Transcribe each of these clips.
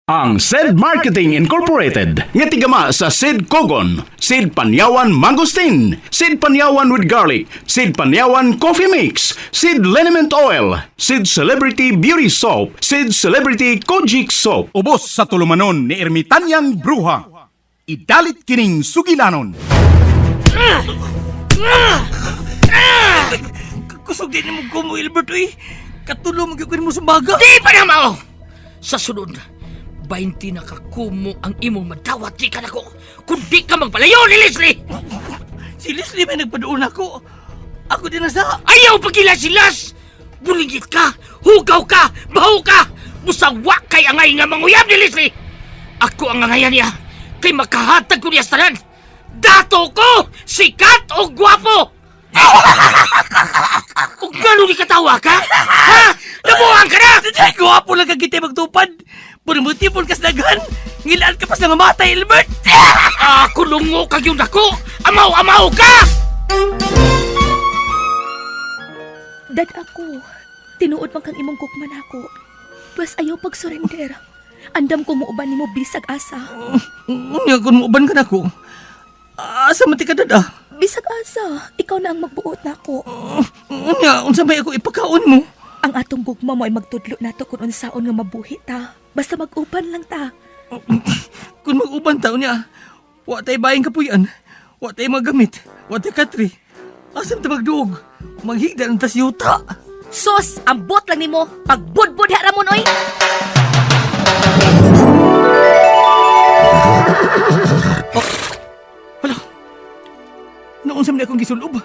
Ang Sed Marketing Incorporated nga tigama sa Sid Kogon, Sid Panyawan Mangosteen, Sid Panyawan with Garlic, Sid Panyawan Coffee Mix, Sid Liniment Oil, Sid Celebrity Beauty Soap, Sid Celebrity Kojic Soap. Ubos sa tulumanon ni Ermitanyang Bruha. Idalit kining sugilanon. Kusog din mo ko mo, Ilbert, uy. Katulo mo gyud mo sa baga. Di pa na mao! Sa sunod, 20 na kakumo ang imong madawat di ka nako. Kung di ka magpalayo ni Leslie! Si Leslie may nagpaduon ako. Ako din na sa... Ayaw pagila-silas! Bulingit ka! Hugaw ka! Baho ka! Busawa kay angay nga manguyab ni Leslie! Ako ang angayan niya kay makahatag ko niya sa tanan! Dato ko! Sikat o gwapo! O gano'n ni katawa ka? Ha? Nabuang ka na! Ay, gwapo lang ka kita magtupad. Puro kas daghan. Ngilaan ka pa sa mamatay, Ilbert. Ako lungo kag yung dako! Amaw-amaw ka! Dad ako, tinuod man kang imong gugma nako. Pwes ayaw pag-surrender. Andam ko muuban nimo bisag asa. Unya, kung muuban ka na ko. Asa man ti ka dada? Bisag asa, ikaw na ang magbuot nako. Unya, unsa may ako ipakaon mo? Ang atong gugma mo ay magtudlo nato kung unsaon nga mabuhi ta. Basta mag-uban lang ta. Kung mag-uban ta, unya, wa tay bayang kapuyan. Wa tay magamit. Wa tay katri. Asam ta magduog? Maghigda ng tas yuta. Sos, ambot lang nimo. Pagbudbud ha Ramon oy. Hala. Noon sa akong gisulob.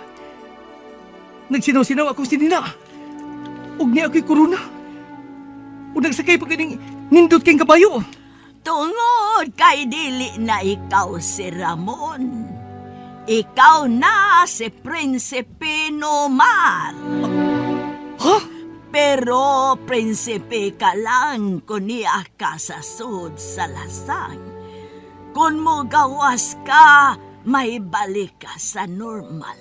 Nagsinaw-sinaw akong sinina. Ug niya ako'y korona. Ug nagsakay pa kining nindot kayong kabayo. Tungod kay dili na ikaw si Ramon. Ikaw na si Prinsipe Nomar. Ha? Pero prinsipe ka lang kung niya ka sa sud sa lasang. Kung mo gawas ka, may balik ka sa normal.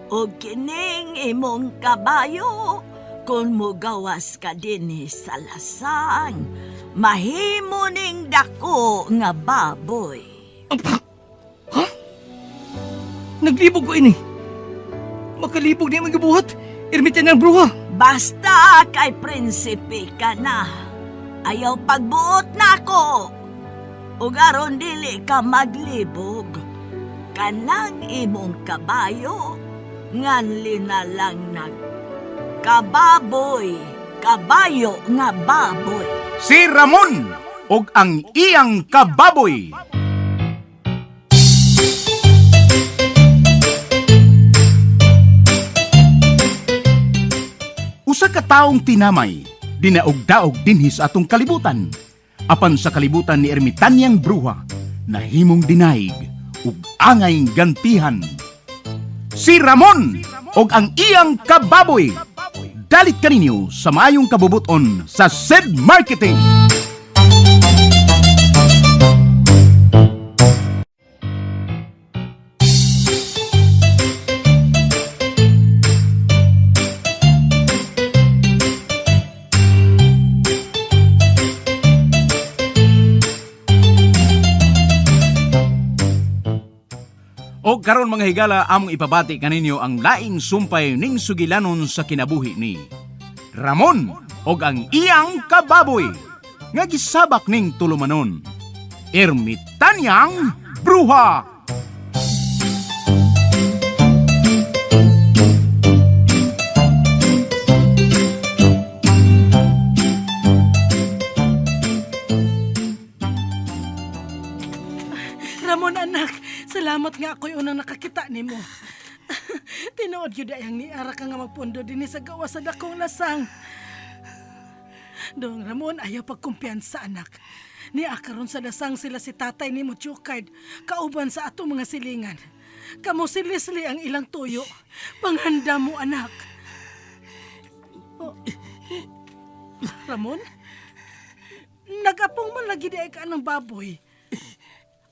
O kining imong kabayo, kung mo gawas ka dinhi sa lasang, mahimo ning dako nga baboy. Naglibog ko ini. Makalibog niya magibuhat. Ermitan ng bruha. Basta kay prinsipe ka na. Ayaw pagbuot na ako. Ug aron dili ka maglibog. Kanang imong kabayo, nganli na lang nag kababoy, kabayo nga baboy. Si Ramon og ang iyang kababoy. Usa ka taong tinamay, dinaog-daog dinhi sa atong kalibutan. Apan sa kalibutan ni Ermitanyang Bruha, nahimong dinaig ug angay gantihan. Si Ramon og ang iyang kababoy. Dalit kaninyo sa maayong kabubuton sa Sed Marketing. O karon mga higala among ipabati kaninyo ang laing sumpay ning sugilanon sa kinabuhi ni Ramon og ang iyang kababoy nga gisabak ning tulumanon. Ermitanyang Bruha. Ramon anak, salamat nga ako'y unang nakakita nimo. Tinuod gyud ay ang niara ka nga magpundo dinhi sa gawas sa dakong lasang. Dong Ramon, ayaw pagkumpiyansa anak. Nia karon sa lasang sila si tatay nimo Chukard, kauban sa atong mga silingan. Kamo si Leslie ang ilang tuyo. Panghanda mo anak. Oh. Ramon? Nagapong man lagi di ay ka ng baboy.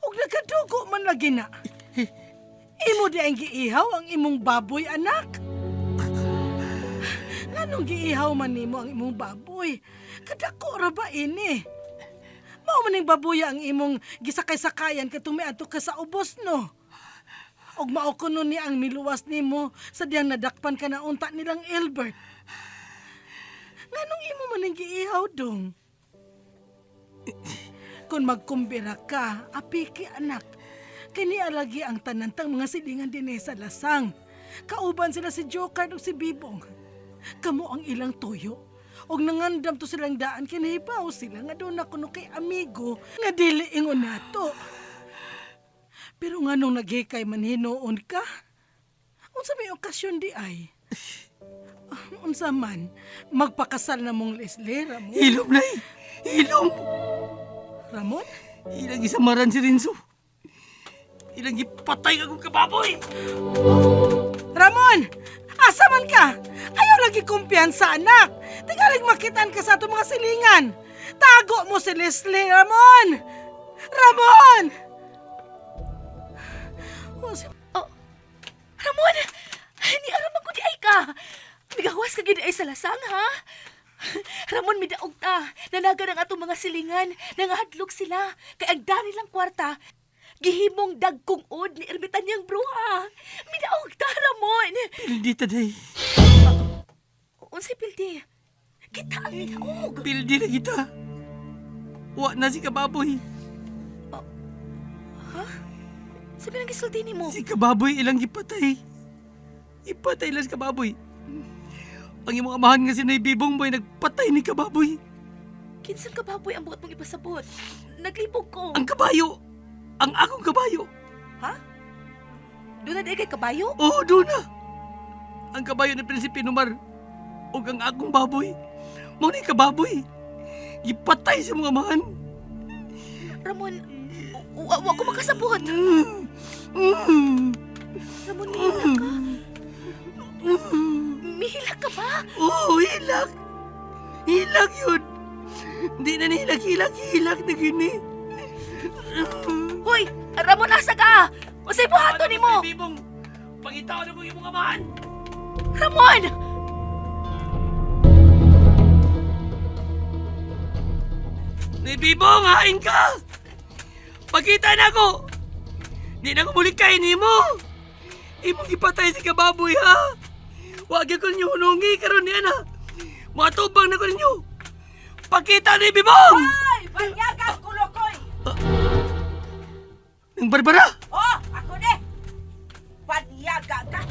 Ug nagadugo man lagi na. Imo di ang giihaw ang imong baboy, anak. Nganong giihaw man nimo ang imong baboy? Kadako ra ba ini? Mao man ning babuya ang imong gisakay-sakayan katong miadto ka sa ubos, no? Og mao kuno ni ang miluwas nimo sa diyang nadakpan ka na unta nilang Elbert. Nganong imo man ning giihaw, dong? Kung magkumbira ka, apiki anak. Kini alagi ang tanantang mga silingan dinhi sa lasang. Kauban sila si Jokard ug si Bibong. Kamo ang ilang tuyo. Og nangandam to silang daan kinahibaw sila nga doon na kuno kay amigo nga dili ingon nato. Pero nganong naghikay man hinuon ka? Unsa may okasyon di ay? Unsa man, magpakasal na mong Leslie, Ramon. Hilom, Nay! Hilom! Ramon? Ilang isamaran si Rinso. Ilang gipatay akong kababoy! Ramon! Asa man ka? Ayaw lagi kumpiyansa, anak. Tingalig makitaan ka sa atong mga silingan. Tago mo si Leslie, Ramon! Ramon! Oh, si Oh, Ramon! Ni aram ko di ay ka. Migawas ka gid ay sa lasang, ha? Ramon, midaog ta. Nanagan ang atong mga silingan. Nangahadlok sila. Kay ang dani lang kwarta. Gihimong dagkong od ni Ermitanyang bruha. Midaog ta, Ramon. Pildi ta, day. Unsay pildi? Kita ang midaog. Pildi na kita. Wa na si kababoy. Sabi nang gisulti nimo. Si kababoy ilang gipatay. Ipatay lang si kababoy. Ang imong amahan nga si Nay Bibong boy nagpatay ni kababoy. Kinsang kababoy ang buot mong ipasabot? Naglibog ko. Ang kabayo. Ang akong kabayo. Doon na di kay kabayo? Oo, doon na. Ang kabayo ni Prinsipe Numar. O ang akong baboy. Mao ni kababoy. Gipatay sa mga amahan. Ramon, wa ko makasabot. Ramon, mihila ka. Mihila ka ba? Oo, hilak. Hilak yun. Hindi na nihilak, hilak, hilak na gini. Hoy, Ramon, asa ka? Unsay buhaton nimo? Bibong, pangitaon ako imong amahan. Ramon! Nay Bibong, hain ka! Pagkita na ako! Di na ko muli kain nimo! Imong gipatay si kababoy, ha? Wag ko ninyo hunungi karon niya na. Matubang na ko ninyo. Pagkita ni Bibong! Ay, banyaga kulukoy! Nang Barbara! Oh, ako ni! Banyaga ka!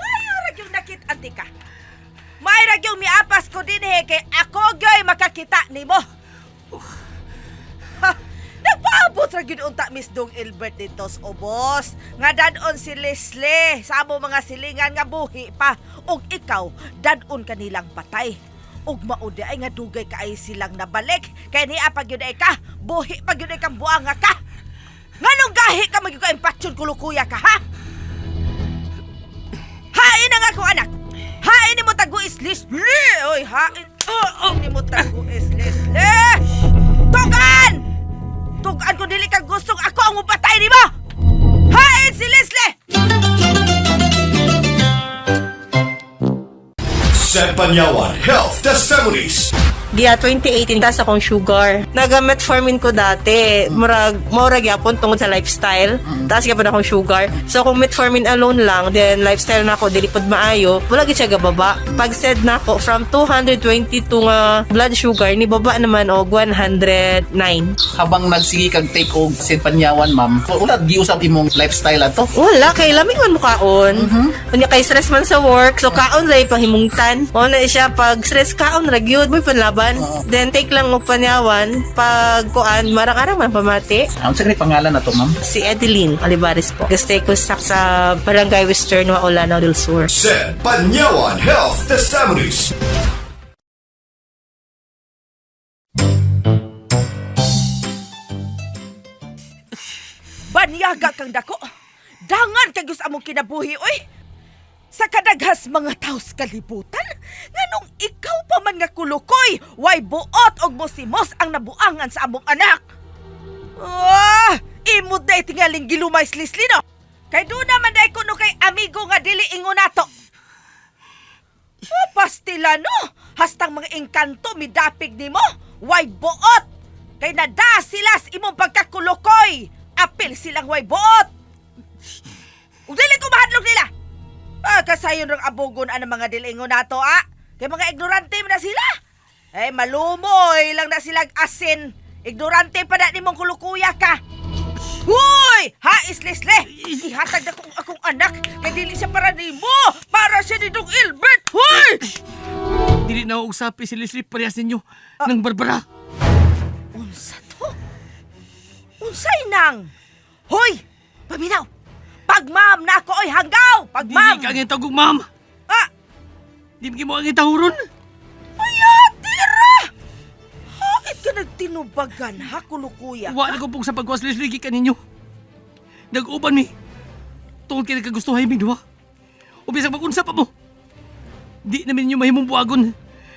Mayra yung nakit-an di ka. Mayra yung miapas ko din eh, kay ako gyoy makakita nimo. Ha, nagpaabot ra gyud unta Miss Dong Ilbert dito sa ubos. Nga dadon si Leslie sa amo mga silingan nga buhi pa. Ug ikaw dadon kanilang patay. Ug mao di ay nga dugay kaay silang nabalik. Kay niya pa gyud ay ka, buhi pa gyud ay kang buanga ka. Nganong gahi ka magyud ka impatsyon kulukuya ka ha? Hain ang ako anak. Hain nimo taguis Leslie. Oy, hain. Oh, nimo taguis Leslie. Tugan! Tugan kung dili ka gustong ako ang mupatay nimo. Hain si Leslie. Sepanyawan Health Testimonies. Diya 2018 tas akong sugar. Naga-metformin ko dati. Murag murag yapon tungod sa lifestyle. Taas gyapon akong sugar. So kung metformin alone lang, then lifestyle na ako dili pod maayo, wala gid siya gababa. Pag said na ako from 222 nga blood sugar ni baba naman og 109. Habang nagsige kag take og St. Panyawan, ma'am, wala giusab imong lifestyle ato. Wala, kay lamig man mo kaon. Unya kay stress man sa work, so kaon ra pahimungtan. Mao na siya pag stress kaon ra gyud mo panlaban. Then take lang og panyawan pag kuan marang-arang man pamati. Ang sa pangalan na to, ma'am? Si Edeline Olivares po. Gastay ko sa Barangay Western Waolano del Sur. Sepanyawan Health Testimonies. Banyaga kang dako. Dangan kag sa among kinabuhi oy. Sa kadaghas mga tao sa kalibutan, nganong ikaw pa man nga kulukoy, way buot og mosimos ang nabuangan sa among anak. Ah, imod na itingaling gilumay slisli no. Kay doon naman day kuno kay amigo nga dili ingon nato. Oh, pastila no. Hastang mga engkanto midapig nimo, way buot. Kay nada sila sa imong pagkakulukoy. Apil silang way buot. Ug dili ko mahadlok nila. Pagkasayon rang abugon ang mga dilingon nato, ah. Kay mga ignorante man na sila. Eh, malumoy lang na silang asin. Ignorante pa na nimong kulukuya ka. Huy! Ha, islisle! Ihatag na kong akong anak kay dili siya para nimo! Para siya ni Dong Ilbert! Huy! Dili na og sapi si Leslie parehas ninyo ng Barbara. Unsa to? Unsay nang? Hoy! Paminaw! Pagmam na ako, oy, hanggaw! Pagmam! Dili ka ang tawag ma'am. Ah! Di mo ang itahuron. Ay, tira! Bakit ka nagtinubagan, ha, kulukuya? Wa na ko pong sa pagwas Leslie gikan ninyo. Nag-uban mi. Tungod kay nagkagustuhay mi duha. O bisag mag-unsa pa mo. Di namin ninyo mahimong buwagon.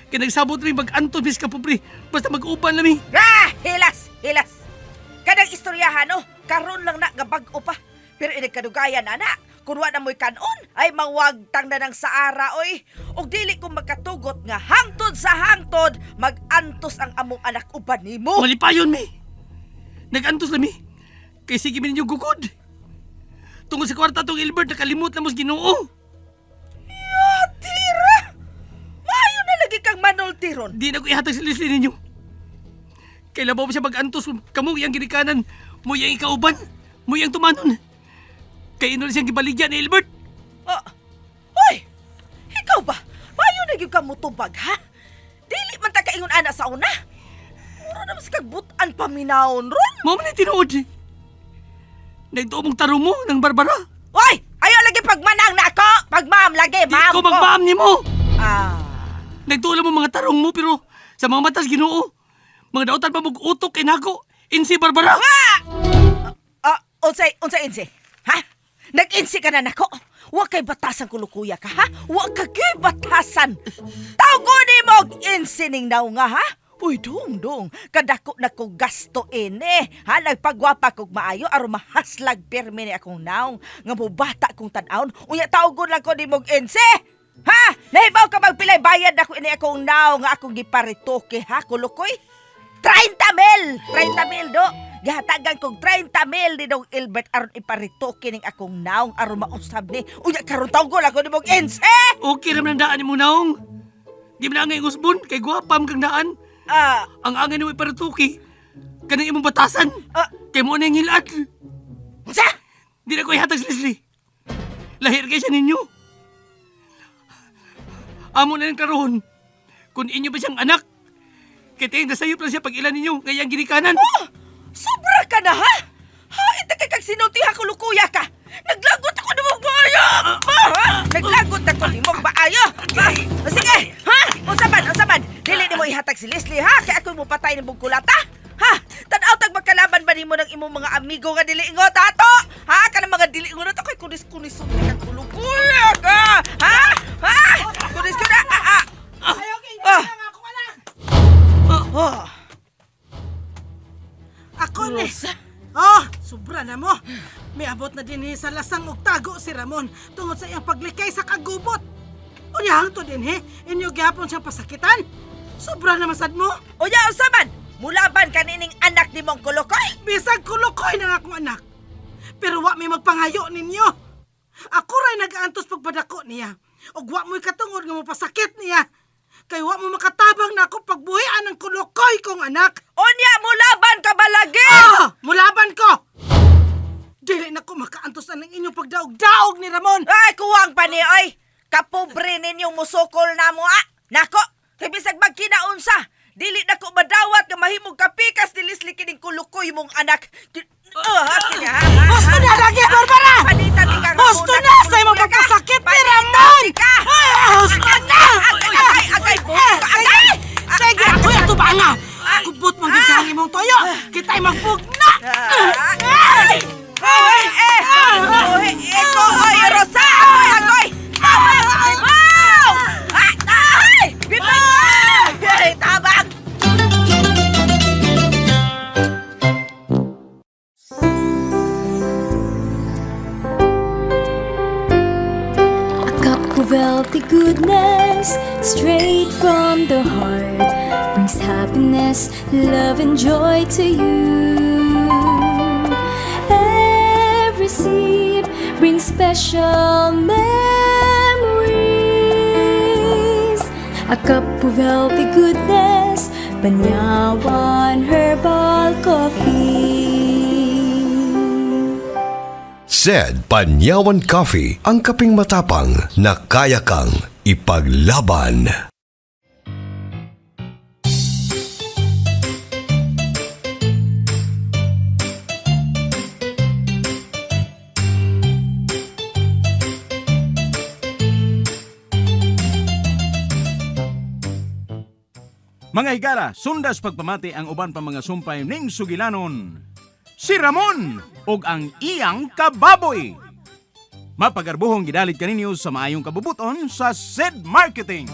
Kay nagsabot mi mag-antos mis kapobre. Basta mag-uban na mi. Ah! Hilas! Hilas! Kanang istoryahan, no? Karon lang na, nga bag-o pa. Pero inagkadugayan, ana. Kung wa na mo'y kanon, ay mawagtang na ng saara, oy. Og dili ko makatugot nga hangtod sa hangtod, mag-antos ang among anak uban nimo. Malipayon mi. Nag-antos na mi. Kay sige mi ninyo gukod. Tungod sa kwarta tong Ilbert nakalimot na mo sa Ginoo. Tira! Maayo na lagi kang manultiron. Di na ko ihatag si Leslie ninyo. Kay labaw siya mag-antos kung kamo iyang ginikanan, mo iyang ikauban, mo iyang tumanon. Kay ino na siyang gibaligya ni Ilbert. Ah, hoy! Ikaw ba? Maayo na gyud ka mutubag, ha? Dili man ta kaingon ana sa una. Mura naman sa kagbutan paminawon ron. Mao man ni tinuod. Nagtuo mong tarong mo ng Barbara. Hoy! Ayaw lagi pagmanang na ako! Pagmam lagi, Di ma'am ko magmaam nimo. Ah, Nagtuo lang mo mga tarong mo pero sa mga matas Ginoo, mga dautan pa mong utok kay nako. Insi Barbara. ah, unsay, unsay insi? Ha? Nag-insi ka na nako? Wa kay batasan kulukuya ka, ha? Wa ka kay batasan. Tawgo ni mo og insi ning naw nga, ha? Uy, dong, dong. Kadako na ko gasto ini. Ha, nagpagwapa kog maayo aron mahaslag pirmi ni akong naong nga mubata kong tan-awon. Unya tawgon lang ko ni mog insi. Ha? Nahibaw ka magpilay bayad ako ini akong naong nga akong giparitoke, ha, kulukoy? 30 mil! 30 mil, do! Gihatagan kog 30 mil ni Dong Ilbert aron iparitoke ning akong naong aron mausab ni. Unya karon tawgol ako ni mong inse! Okay ra man ang daan nimo naong. Di man angay usbon kay gwapa man kang daan. Ah, Ang angay nimo iparatuki kanang imong batasan. Ah. Kay mo na yung hilad. unsa? Di na ko ihatag si Leslie. Lahir kay siya ninyo. Amo na ng karoon. Kung inyo ba siyang anak, kay tingin nasayop lang siya pag ilan ninyo ngayang ginikanan. Oh, sobra ka na ha? Ha, ita kay kag sinulti ha kulukuya ka. Naglagot ako nimong maayo. Ah, ha? Naglagot ako nimong maayo. Ah, sige, ha? Unsa man, unsa man? Dili nimo ihatag si Leslie ha? Kay ako mo patay nimong kulata. Ha? Tan-aw tag magkalaban ba nimo ng imong mga amigo nga dili ingot ato? Ha? Kanang mga dili ingot ato kay kunis-kunis ka kulukuya ka. Ha? Ha? Kunis ko na. Ah, ah. Ayaw kay Ah. ah. Ako anak. Oh. Ako ni. Rosa. Oh, sobra na mo. Miabot na din sa lasang og tago si Ramon tungod sa iyang paglikay sa kagubot. Unya hangtod din he, inyo gihapon siyang pasakitan. Sobra na masad mo. Unya unsa man? Mulaban kanining anak ni mong kulukoy? Bisag kulukoy na nga akong anak. Pero wa may magpangayo ninyo. Ako ray nagaantos pagpadako niya. Ug wa mo'y katungod nga mopasakit niya. Kay wa mo makatabang na ako pagbuhian ang kulukoy kong anak. Unya mulaban ka balagi! Ah! Mulaban ko! Dili na ko makaantos na ng inyong pagdaog-daog ni Ramon. Ay, kuwang pa ni, oy! Kapobre ninyong musukol na mo, ah! Nako, kay bisag magkinaunsa, dili na ko madawat nga mahimong kapikas ni Leslie kining kulukoy mong anak. Oh, ha, kini, ha, ha, Gusto ha, na lagi, Barbara! Panita ni kang Gusto na sa imong pagpasakit ni Ramon! Ka! Ah, Gusto na! Agay, agay, agay, buhok ka, agay! Sige, ako'y ato ba nga? Kubot mong gid ang imong toyo. Kita'y magbugna! Ay! Ay! Eh! Oy, eko, oy, Rosa! Agoy, agoy! Tabang! Wow! Ah, ay! Bibig! Ay, tabang! A cup of wealthy goodness straight from the heart. Brings happiness, love, and joy to you. Every sip brings special memories. A cup of healthy goodness, Panyawan Herbal Coffee. Said Panyawan Coffee, ang kaping matapang na kaya kang ipaglaban. Mga higala, sundas pagpamati ang uban pa mga sumpay ning sugilanon. Si Ramon og ang iyang kababoy. Mapagarbuhong gidalit kaninyo sa maayong kabubuton sa Sid Marketing.